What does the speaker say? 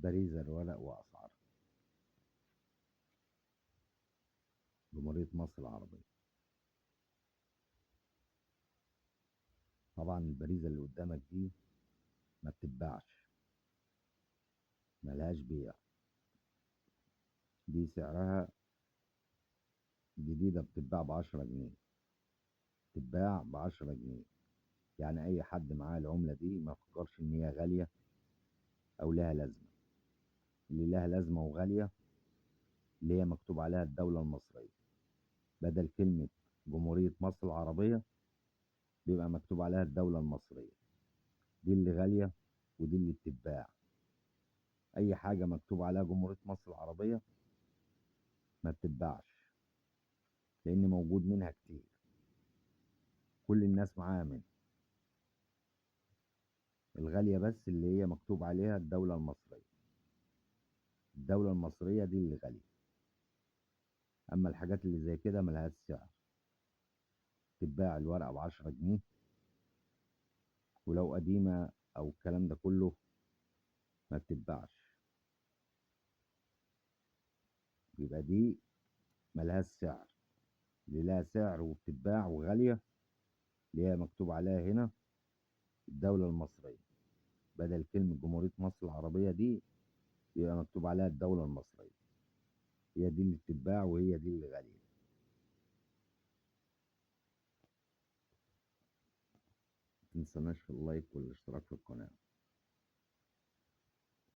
باريزة الورق وأسعارها. جمهورية مصر العربية. طبعا البريزة اللي قدامك دي ما بتتباعش، ملهاش بيع، دي سعرها جديدة بتتباع ب10 جنيه، بتتباع ب10 جنيه. يعني أي حد معاه العملة دي ما فكرش إن هي غالية أو لها لازمة. اللي لها لازمة وغالية اللي هي مكتوب عليها الدولة المصرية، بدل كلمة جمهورية مصر العربية بيبقى مكتوب عليها الدولة المصرية. دي اللي غالية ودي اللي بتتباع. أي حاجة مكتوب عليها جمهورية مصر العربية ما بتتباعش، لأن موجود منها كتير، كل الناس معاها منها. الغالية بس اللي هي مكتوب عليها الدولة المصرية، الدولة المصرية دي اللي غالية. أما الحاجات اللي زي كده ملهاش سعر، تتباع الورقة ب10 جنيه، ولو قديمة أو الكلام ده كله ما بتتباعش، يبقى دي ملهاش سعر. اللي لها سعر وبتتباع وغالية اللي هي مكتوب عليها هنا الدولة المصرية، بدل كلمة جمهورية مصر العربية دي يبقى مكتوب عليها الدولة المصرية. هي دي اللي بتتباع وهي دي اللي غالية. متنسوناش في اللايك والاشتراك في القناة.